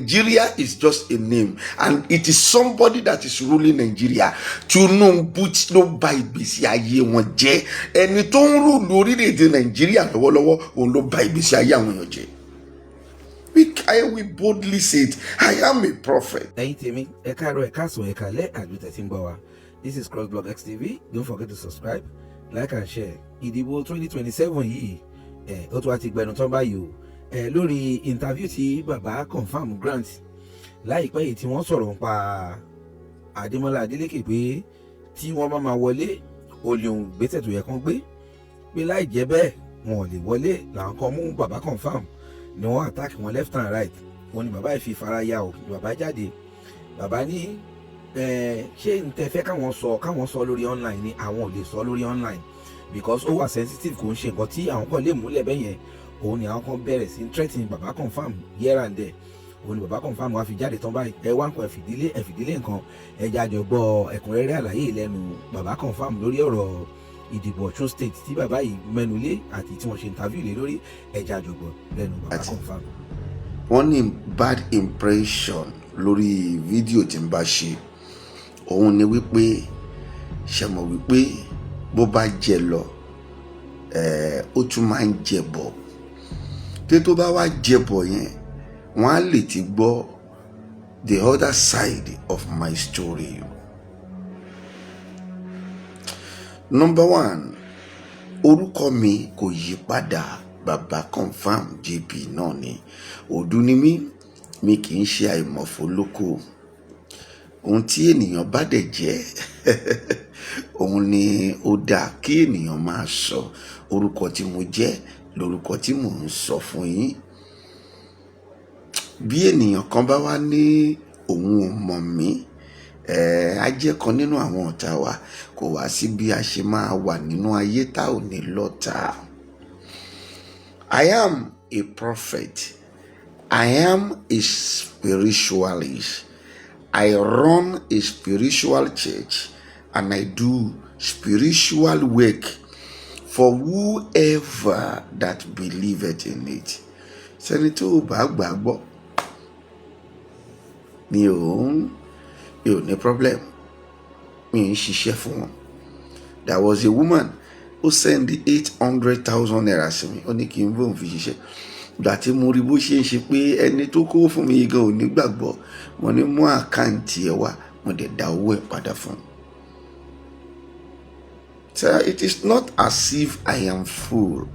Nigeria is just a name and it is somebody that is ruling Nigeria. Tinubu ló bà ìgbésí ayé wọn jẹ́. Ẹni tó ń rule orílẹ̀-èdè Nàìjíríà lọ́wọ́lọ́wọ́, òun ló bà ìgbésí ayé àwọn èèyàn jẹ́. I will boldly say it. I am a prophet. Ẹ̀yin tèmi, ẹ káàárọ̀, ẹ káàsán, ẹ káalẹ́ àbí tẹ̀sí ń gbọ́ wa. This is Crossblog XTV. Don't forget to subscribe, like and share. Ìdìbò 2027 yìí, ẹ ó tún wá ti gbẹnu tán báyìí o. Ẹ lórí interview tí bàbá Confirm grant láìpẹ́ yìí, tí wọ́n sọ̀rọ̀ nípa Adémọ́lá Adélékè pé tí wọ́n bá máa wọlé, olè òun gbèsè tó yẹ kán gbé, pé láì jẹ́ bẹ́ẹ̀ wọn ò lè wọlé, làwọn kan mú bàbá Confirm ni wọ́n attack wọn left and right. Wọ́n ní bàbá yìí fi fara ya o. Ní bàbá jáde, bàbá ní ẹ ṣé n tẹ fẹ́ káwọn sọ lórí online ni? Àwọn ò lè sọ lórí online because ó wà sensitive, kò ń ṣe nǹkan tí àwọn kan lè múlẹ̀ bẹ́ẹ̀ yẹn. Òun ni àwọn kan bẹ̀rẹ̀ sí threatening bàbá Confirm here and there. Òun ni bàbá Confirm wá fi jáde tán báyìí. Ẹ wá nǹkan, ẹ fìdílé nǹkan, ẹ jájọ gbọ́ ẹ̀kúnrẹ́rẹ́ àlàyé lẹ́nu bàbá Confirm lórí ọ̀rọ̀ ìdìbò Ọ̀ṣun State tí bàbá yìí mẹ́nu lé àti tí wọ́n ṣe interview lé lórí. Ẹ jájọ gbọ́ lẹ́nu bàbá Confirm. Wọ́n ní bad impression lórí fídíò tí n bá ṣe, òun ni wípé, ṣe mọ̀ wípé bó bá jẹ lọ, ó tún máa ń jẹ bọ̀. Tí tó bá wá jẹ bọ̀ yẹn, wọ́n á lè ti gbọ́ the other side of my story. Number one, orúkọ mi kò yí padà. Bàbá Confirm JP náà ni. Òdu ni mí, mi kì í ṣe àìmọ̀fólókò. Ohun tí ènìyàn bá dẹ̀ jẹ́, òun ni ó dáa kí ènìyàn máa sọ. Orúkọ tí mo jẹ́ lórúkọ tí mò ń sọ fún yín. Bí ènìyàn kan bá wá ní òun ò mọ̀ mí, á jẹ́ kan nínú àwọn ọ̀tá wa. Kò wá sí bí a ṣe máa wà nínú ayé tá ò ní lọ́tà. I am a prophet. I am a spiritualist. I run a spiritual church and I do spiritual work for whoever that believeth in it. Sẹ́ni tó o bá gbàgbọ́, mi ò ní problem, mi ń ṣiṣẹ́ fún wọn. There was a woman who send ₦800,000 sí mi. Ó ní kí n bóun fi ṣiṣẹ́. Ìgbà tí mo rí bó ṣe ń ṣe pé ẹni tó kó fún mi gan ò ní gbàgbọ́, mo ní mú account ẹ̀ wá, mo dẹ̀ dá owó ẹ̀ padà fún un. So it is not as if I am fool,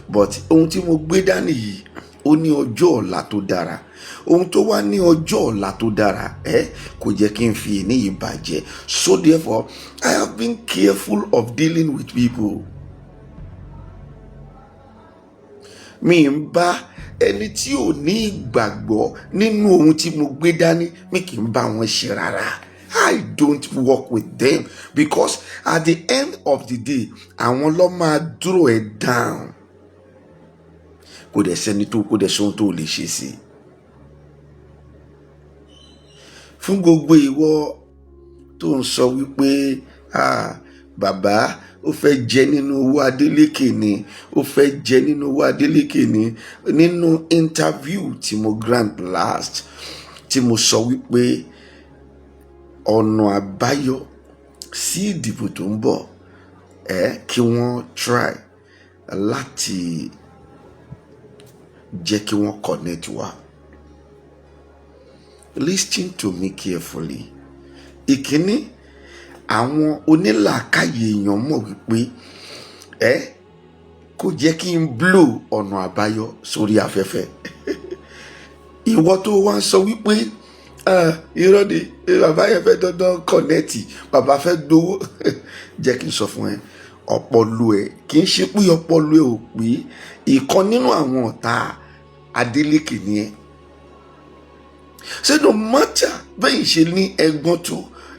but ohun tí mo gbé dání yìí, ó ní ọjọ́ ọ̀la tó dára. Ohun tó wá ní ọjọ́ ọ̀la tó dára, ẹ kò jẹ́ kí n fi èní yìí bàjẹ́. So therefore, I have been careful of dealing with people. Mi ń bá ẹni tí ò ní ìgbàgbọ́ nínú ohun tí mo gbé dání, mi kì í bá wọn ṣe rárá. I don't work with them because at the end of the day, àwọn ló máa draw ẹ down. Kò dẹ̀ sẹ́ni tó, kò dẹ̀ sóhun tó lè ṣe sí i. Fún gbogbo ìwọ tó ń sọ wípé, "Ah, bàbá ó fẹ́ jẹ nínú owó Adeleke ni, ó fẹ́ jẹ nínú owó Adeleke ni," nínú interview tí mo grant last, tí mo sọ wípé ọ̀nà àbáyọ sí ìdìbò tó ń bọ̀, ẹ kí wọ́n try láti jẹ́ kí wọ́n connect wa. Listen to me carefully. Ìkíní, àwọn onílàákàyè èèyàn mọ̀ wípé ẹ kò jẹ́ kí n blow ọ̀nà àbáyọ sórí afẹ́fẹ́. Ìwọ tó wá ń sọ wípé, "Ah, irọ́ ni, bàbá yẹn fẹ́ dandan connect, bàbá fẹ́ gbowó," jẹ́ kí n sọ fún ẹ, ọpọlọ ẹ kì í ṣe pé ọpọlọ ẹ ò pé. Ìkan nínú àwọn ọ̀tá Adeleke ni ẹ. Ṣé no matter bẹ́ẹ̀ ṣe ní ẹgbọ́n tó,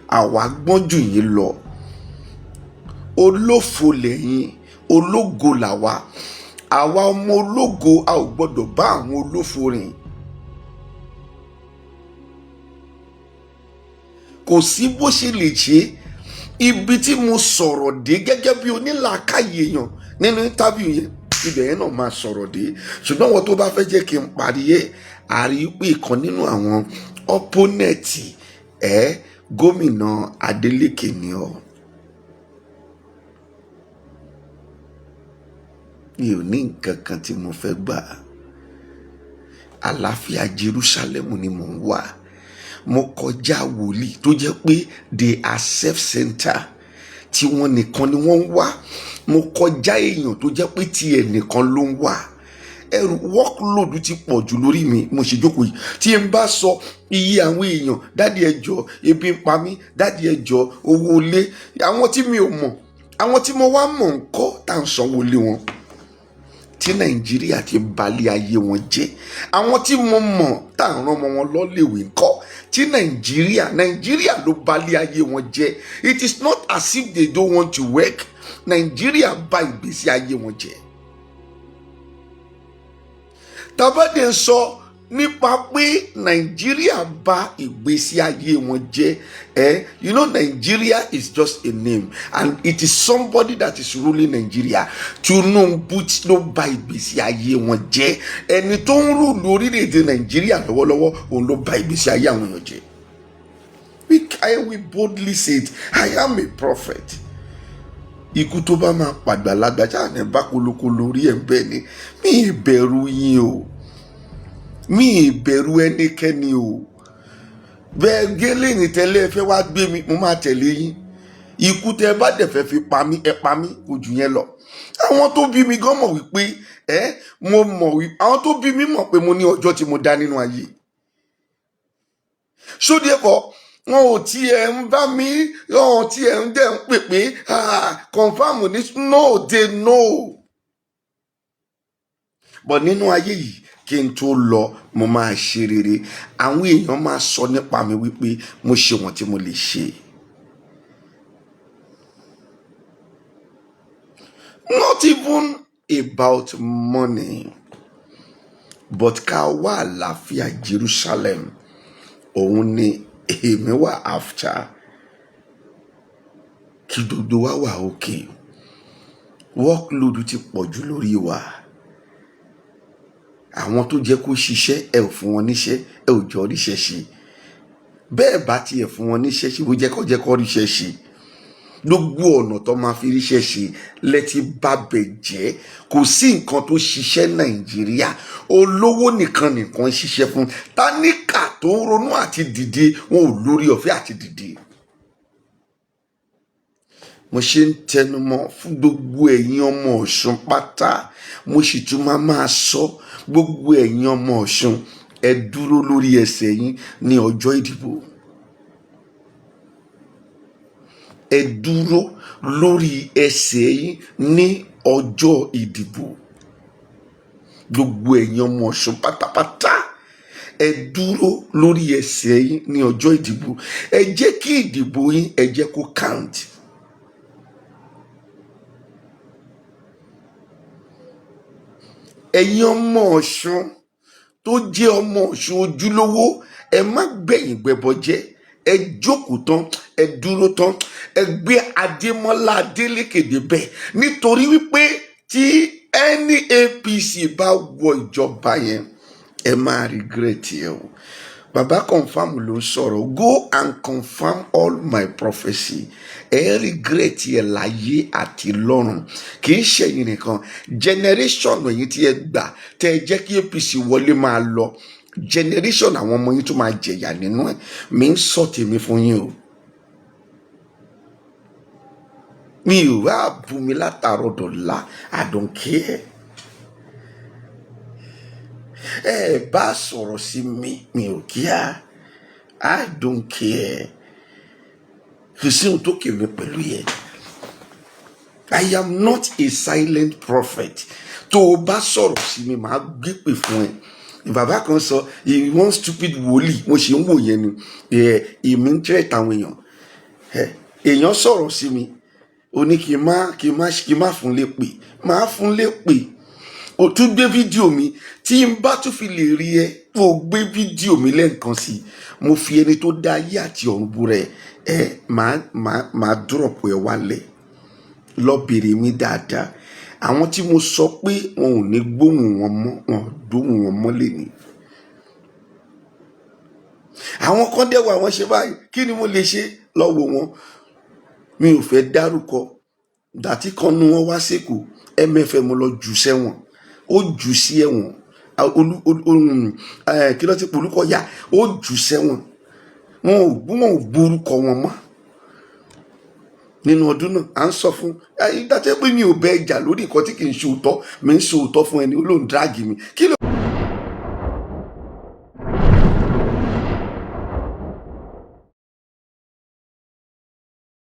àwa gbọ́n jù yín lọ. Olófo lẹ́yìn, ológo làwa. Àwa ọmọ ológo, a ò gbọ́dọ̀ bá àwọn olófo rìn. Kò sí bó ṣe lè ṣe. Ibi tí mo sọ̀rọ̀ dé gẹ́gẹ́ bí onílàákàyè èèyàn nínú interview yẹn, ibẹ̀ yẹn náà máa sọ̀rọ̀ dé. Ṣùgbọ́n wọn tó bá fẹ́ jẹ́ kí n parí ẹ̀, A rí i pé ìkan nínú àwọn opponent ẹ gómìnà Adeleke ni ọ. Mi ò ní nǹkan kan tí mo fẹ́ gbà. Àlàáfíà Jerusalem ni mò ń wá. Mo kọjá wòlíì tó jẹ́ pé they are self-centered, tí wọ́n nìkan ni wọ́n ń wá. Mo kọjá èèyàn tó jẹ́ pé tiẹ̀ nìkan ló ń wá. Ẹrù workload ti pọ̀ jù lórí mi. Mo ṣe jókòó yìí, tí n bá sọ iye àwọn èèyàn, "Daddy, ẹ jọ̀ọ́, ebi ń pa mí. Daddy, ẹ jọ̀ọ́, owó ilé," àwọn tí mi ò mọ̀, àwọn tí mo wá mọ̀ ń kọ́ tá à ń sanwó ilé wọn, tí Nàìjíríà ti balẹ̀ ayé wọn jẹ́. Àwọn tí mo mọ̀ tá à ń rán ọmọ wọn lọ́lẹ̀wé ńkọ́, tí Nàìjíríà ló balẹ̀ ayé wọn jẹ́. It is not as if they don't want to work. Nàìjíríà bà ìgbésí ayé wọn jẹ́. Tabade ń sọ nípa pé Nàìjíríà bà ìgbésí ayé wọn jẹ́ ẹ. You know, Nigeria is just a name and it is somebody that is ruling Nigeria. Tinubu ló bà ìgbésí ayé wọn jẹ́. Ẹni tó ń rule orílẹ̀-èdè Nàìjíríà lọ́wọ́lọ́wọ́, òun ló bà ìgbésí ayé àwọn èèyàn jẹ́. I will boldly say it, I am a prophet. Ikú tó bá máa pàgbàlagbà ṣáà ní bá kolokolo orí ẹ̀ ń bẹ́ẹ̀ ni. Mi ì bẹ̀rù yín o, mi ì bẹ̀rù ẹnikẹ́ni o. Bẹ́ẹ̀ gélé ní tẹ́lẹ̀, ẹ fẹ́ wá gbé mi, mo máa tẹ̀lé yín. Ikú tẹ́ bá dẹ̀ fẹ́ fi pa mí, ẹ pa mí, kò jù yẹn lọ. Àwọn tó bí mi gan mọ̀ wípé ẹ mo mọ̀ wí, àwọn tó bí mi mọ̀ pé mo ní ọjọ́ tí mo dá nínú ayé. So therefore, wọn ò tiẹ̀ ń bá mi, wọn ò tiẹ̀ ń dẹ̀ ń pè pé, "Ah, confirm ní." No, they know. But nínú ayé yìí, kí n tó lọ, mo máa ṣe rere. Àwọn èèyàn máa sọ nípa mi wípé mo ṣe wọn tí mo lè ṣe. Not even about money, but ká wá àlàáfíà Jerusalem, òun ni èmi wà after. Kí gbogbo wa wà okay. Workload ti pọ̀ jù lórí wa. Àwọn tó jẹ́ kó ṣiṣẹ́, ẹ ò fún wọn níṣẹ́, ẹ ò jọ ríṣẹ́ ṣe. Bẹ́ẹ̀ bá tiẹ̀ fún wọn níṣẹ́ ṣe, bó jẹ́ kó ríṣẹ́ ṣe, gbogbo ọ̀nà tó máa fi ríṣẹ́ ṣe lẹ́tí bábẹ̀ jẹ́. Kò sí nǹkan tó ṣiṣẹ́ Nàìjíríà. Olówó nìkan nìkan ń ṣiṣẹ́ fún. Táníkà tó ń ronú àti dìde, wọn ò lórí ọ̀fẹ́ àti dìde. Mo ṣe ń tẹnumọ́ fún gbogbo ẹ̀yin ọmọ Ọ̀ṣun pátá, mo sì tún máa máa sọ, gbogbo ẹ̀yin ọmọ Ọ̀ṣun, ẹ dúró lórí ẹsẹ̀ yín ní ọjọ́ ìdìbò. Ẹ dúró lórí ẹsẹ̀ yín ní ọjọ́ ìdìbò. Gbogbo ẹ̀yin ọmọ Ọ̀ṣun pátápátá, ẹ dúró lórí ẹsẹ̀ yín ní ọjọ́ ìdìbò. Ẹ jẹ́ kí ìdìbò yín, ẹ jẹ́ kó count. Ẹ̀yin ọmọ Ọ̀ṣun tó jẹ́ ọmọ Ọ̀ṣun ojúlówó, ẹ má gbẹ̀yìn gbẹbọ jẹ́. Ẹ jókòó tán, ẹ dúró tán, ẹ gbé Adémọ́lá Adélékè débẹ̀, nítorí wípé tí ẹni APC bá wọ ìjọba yẹn, ẹ máa regret ẹ o. Bàbá Confirm ló ń sọ̀rọ̀. Go and confirm all my prophecy. Ẹ regret ẹ láyé àti lọ́run. Kì í ṣẹ̀yìn nìkan, generation ẹ̀yin tí ẹ gbà tẹ́ ẹ jẹ́ kí APC wọlé máa lọ, generation àwọn ọmọ yín tó máa jẹ̀yà nínú ẹ̀. Mi ń sọ tèmi fún yín o. Mi ò wá bù mí látàárọ̀ dọ̀la, I don't care. Ẹ bá sọ̀rọ̀ sí mi, mi ò kíá, I don't care. Kò sí ohun tó kè mí pẹ̀lú yẹn. I am not a silent prophet. Tó o bá sọ̀rọ̀ sí mi, màá gbépè fún ẹ. Bàbá kan sọ one stupid wòlíì, mo ṣe ń wò yẹn ni èmi ń tẹ́ àwọn èèyàn. Èèyàn sọ̀rọ̀ sí mi, ó ní kí n má fún lépè, máa fún lépè. O tún gbé fídíò mi, tí n bá tún fi lè rí ẹ kó o gbé fídíò mi lẹ́ǹkan sí i, mo fi ẹni tó dá ayé àti ọ̀run búra, ẹ ẹ máa drop ẹ wálẹ̀. Lọ bèrè mi dáadáa. Àwọn tí mo sọ pé wọn ò ní gbóhùn wọn mọ́, wọn ò gbóhùn wọn mọ́ lè ní. Àwọn kan dẹ̀ wà, wọ́n ṣe báyìí. Kí ni mo lè ṣe lọ́wọ́ wọn? Mi ò fẹ́ dárúkọ. Dàtí kan nu wọn wá sẹ́kọ̀ọ́, MFM lọ jù sẹ́wọ̀n, ó jù sí ẹ̀wọ̀n. Olú kí ló ti pè, Olúkọ̀yà, ó jù sẹ́wọ̀n. Wọn ò gbórúkọ wọn mọ́ nínú ọdún náà. À ń sọ fún ìdájọ́ pé mi ò bẹ jà lórí nǹkan tí kì í ṣe òótọ́. Mi ń ṣe òótọ́ fún ẹni olóhùn drag mi. Kí ló